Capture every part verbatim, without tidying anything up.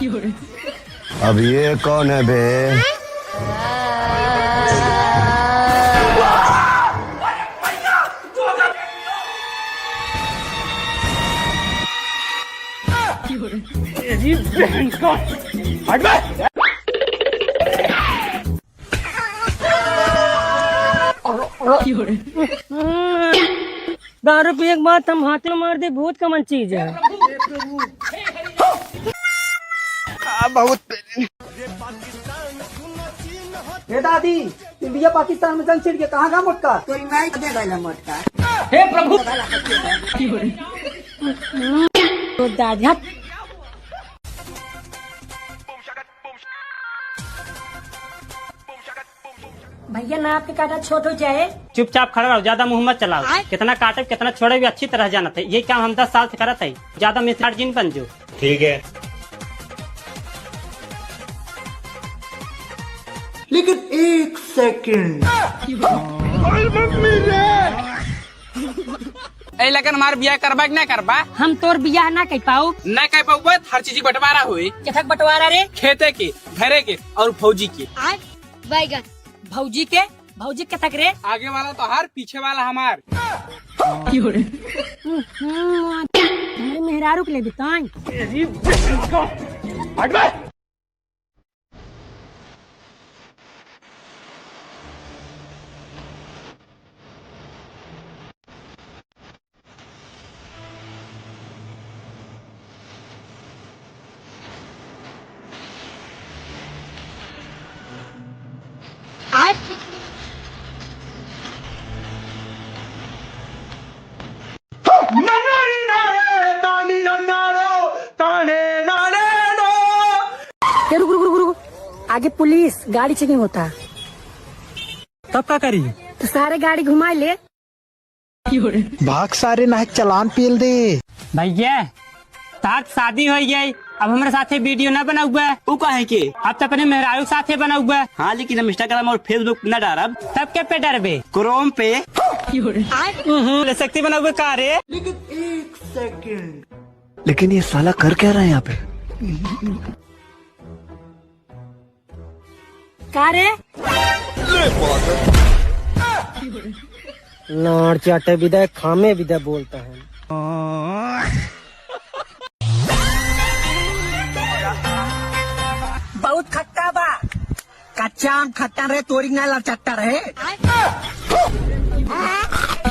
अब ये कौन है बे? दारू पिए के बाद तम्हाकू मार दे, बहुत कॉमन चीज है। आ, बहुत। हे दादी, इंडिया पाकिस्तान में जंग छिड़ के कहाँ गा मोटका? तोरी माई के दे गइला मोटका। हे प्रभु। तो दादी, हट। भैया, ना आपके काटा छोट हो जाए। चुपचाप खड़ा रहो, ज्यादा मुंह मत चलाओ। आय। कितना काटे, कितना छोड़े, भी अच्छी तरह जानत है। ये काम हम दस साल से करत है, ज्यादा मिथलाट जिन बन जो। ठीक है। लेकिन एक सेकंड। ए, लेकिन हमार बियाह करबा कि ना करबा? हम तोर बियाह ना कर पाऊ। ना कर पाऊ, बस हर चीज बंटवारा होई। केथक बंटवारा रे? खेते के, घरे के और भौजी के। आय बैगन। भौजी के? भौजी के तक रे? आगे वाला तोहार, पीछे वाला हमार। हम्म, मेहरारू के ले बिताई। ए, रुक, रुक, रुक, रुक। आगे पुलिस, गाड़ी चेकिंग होता। तब का करी? तो सारे गाड़ी घुमा ले। भाग सारे, ना चालान पेल दे। भैया, तार शादी हो गई, अब हमारे साथे वीडियो ना बनाउबा। उ काहे के? अब तो अपने मेहरारू साथे बनाउबा। हाँ, लेकिन हम Instagram और Facebook ना डारब। तब के पे डरबे? Chrome पे। हम्म, ले सकती बनाउबा का रे? लेकिन एक सेकंड। लेकिन ये साला कर क्या रहा है यहाँ पे? का रे? लाड़ चाटे बिदा, खामे बिदा बोलता है। बहुत खट्टा बा। कच्चा आम खट्टा रहे, तोरी ना लचट्टा रहे।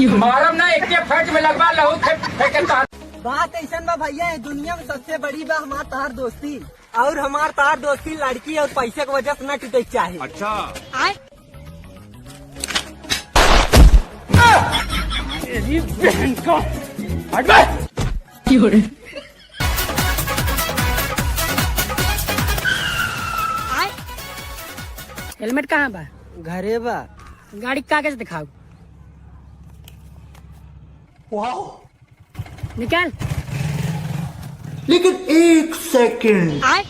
मारम ना, एक के फट में लगवा लहू, फेंक, फेंक के तार। बात ऐसन बा भैया, ये दुनिया में सबसे बड़ी बा हमार तहार दोस्ती। और हमार तार दोस्ती लड़की और पैसे के वजह से न टूटे के चाही। अच्छा। आय? तेरी बहन का। हट बे। क्यों रे? आय? हेलमेट कहाँ बा? घरे बा। गाड़ी के कागज दिखाओ। वाह। निकाल। लेकिन एक सेकंड। आय।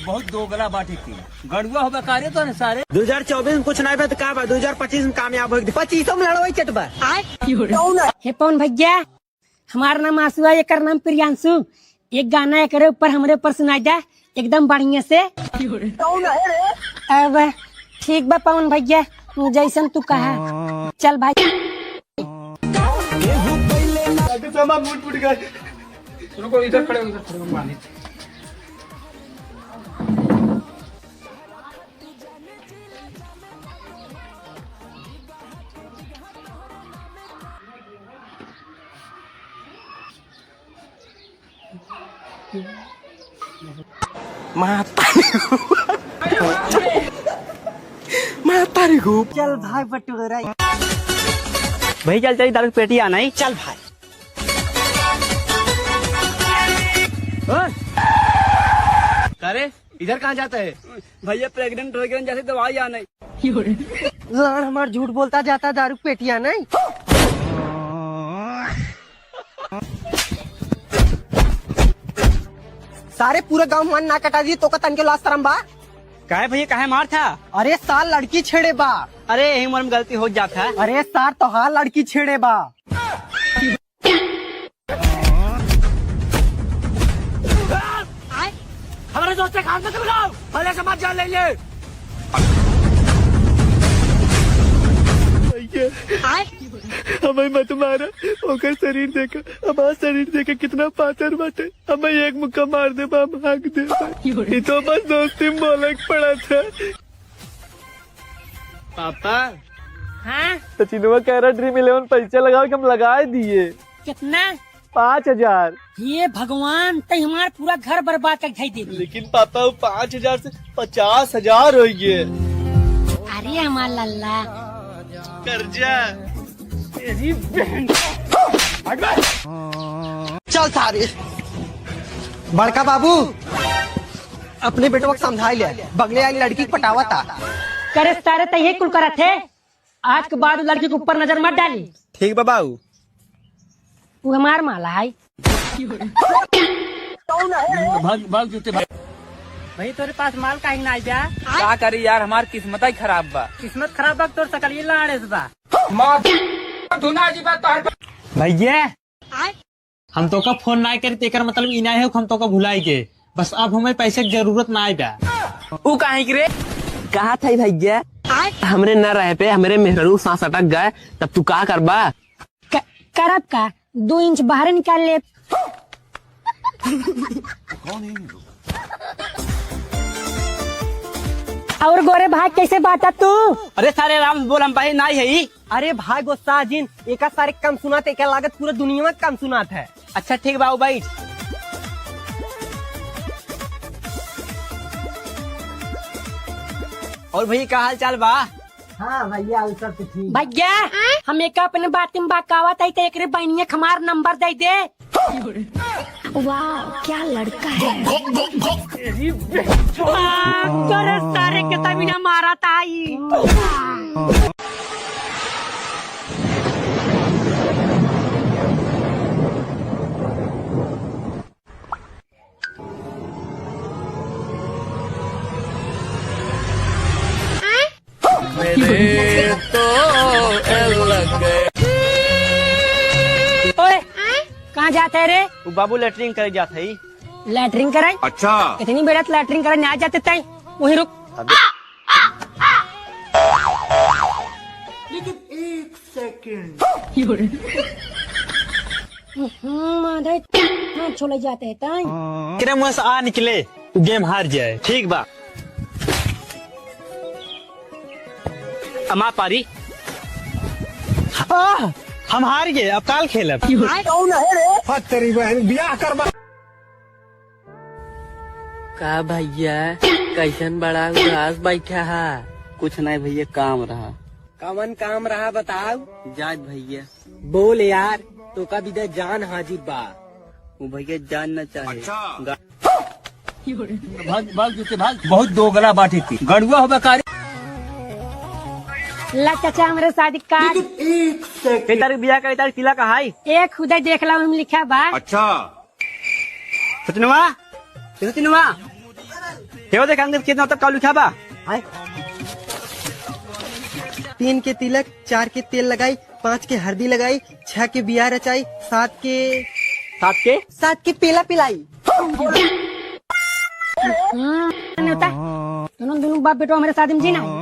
बहुत दोगला बाटे की। गड़ुआ होबे का रे तोहने सारे। दो हज़ार चउबीस में कुछ नाहीं बा त का बा? दो हज़ार पच्चीस में कामयाब होई। पच्चीसो में लड़वाई चटबा। आय। हे पवन भैया, हमार नाम आंसू है, एकर नाम प्रियांशु। एक गाना एकरे ऊपर, हमरे ऊपर सुनाई दे, एकदम बढ़िया से। कौन है रे? अब ठीक बा पवन भैया, जैसन तू कहा। चल भाई। रुको, इधर खड़े हो, इधर खड़े हो, मान लीजिए। माता रे। माता रे गो। चल भाई बटोरा। भाई चल चल, दारू पेटी आना ही। चल भाई। अरे, इधर कहाँ जाता है? भैया प्रेग्नेंट हो गया, जैसे दवाई आना ही। लाड़ हमार झूठ बोलता जाता, दारू पेटिया नहीं। सारे पूरे गांव मान ना कटा दी तो का तनके लाज शरम बा? काहे भैया, काहे मार था? अरे सार लड़की छेड़े बा। अरे यही उम्र में गलती हो जाता है। अरे सार तोहार लड़की छेड़े बा। उससे हाथ मत लगाओ, भले समाज जान ले ले। भैया, हमें मत मारा, ओकर शरीर देखा, हमार शरीर देखा, कितना पातर बाटे। हमें एक मुक्का मार देबा, हम हाँक देबा। ये तो बस दोस्ती में बोले के पड़ा था। पापा। हाँ? सचिनवा कह रहा ड्रीम इलेवन पैसा लगाओ कि हम लगाए दिए। कितना? पाँच हजार। हे भगवान, तै हमार पूरा घर बर्बाद कर धई दे। लेकिन पापा, वो पाँच हजार से पचास हजार होइ गए। अरे हमार लल्ला। कर्जा। तेरी बहन। चल सारे। बड़का बाबू, अपने बेटवा के समझाई ले, बगले वाली लड़की के पटावा था। करे सारे, तै ये कुल करत है। आज के बाद उ लड़की के ऊपर नजर मत डाली। ठीक बा बाऊ। उ हमार माला है। भाग, भाग जूते भाग। भाई, तोरे पास माल काहे ना आइबा? का करी यार, हमार किस्मत ही खराब बा। किस्मत खराब बा, तोर सकल ये लाड़ेस बा। मार धुना जी बात तोहर। भैया, हम तोका फोन नाय करी, तेकर मतलब ई नाय हो कि हम तोका भुलाई के। बस अब हमें पैसे की जरूरत नाय बा। ऊ काहे के रे? कहा था भैया, हमरे न रहे पे हमरे मेहरारू सांस अटक गए, तब तू का करबा? क-, करब का? दो इंच बाहर निकाल ले। और गोरे भाई, कैसे बाटा तू? अरे सारे राम बोल, हम भाई नाय है। अरे भाई गोस्सा जिन, एका सारे कम सुनात, एका लागत पूरा दुनिया में कम सुनात है। अच्छा ठीक बा, आओ बैठ। और भैया का हाल चाल बा? हाँ भैया, उ सब तो ठीक। भैया, हम एका अपने बात में बहकावत है, तो एकरे बहनिया के हमार नंबर दे दे। वाह, क्या लड़का है। आ, करे सारे के तभी ना मारा ताई। मेरे तो एल लग गए। ओए, कहाँ जात है रे? वो बाबू लेटरिन करे जात है। लेटरिन करे? अच्छा। इतनी बेरा तो लेटरिन करे ना जाते तई, वहीं रुक। अबे। लेकिन एक सेकंड। हम्म, माधे, हाथ छोड़े जाते हैं, ताई। तेरे मुंह से आ निकले, गेम हार जाए। ठीक बा। अमा पारी। आ, हम हार गए, अब काल खेलब। कौन है रे? हट तेरी बहन, ब्याह करबा। का भैया, कैसन बड़ा उदास बैठा है? कुछ नहीं भैया, काम रहा। कवन काम रहा बताओ? जात भैया। बोल यार, तोका बिदा जान हाजिर बा। वो भैया जान न चाहे। अच्छा। गा- भाग, भाग जूते भाग। बहुत दोगला बाटी थी। गड़ुआ हो बेकारी। ला चाचा, हमरे शादी कार्ड। एक सेकंड। कई तारीख बियाह, कई तारीख तिलक है? एक खुदा देख ला, हम लिखा बा। अच्छा। सचिनवा, ए सचिनवा, केवा देख अंदर कितना तक का लिखा बा? आय। तीन के तिलक, चार के तेल लगाई, पाँच के हरदी लगाई, छह के बियाह रचाई, सात के, सात के? सात के पेला पिलाई। हम्म, नहीं होता। दोनों, दोनों बाप बेटो हमरे शादी में जी ना।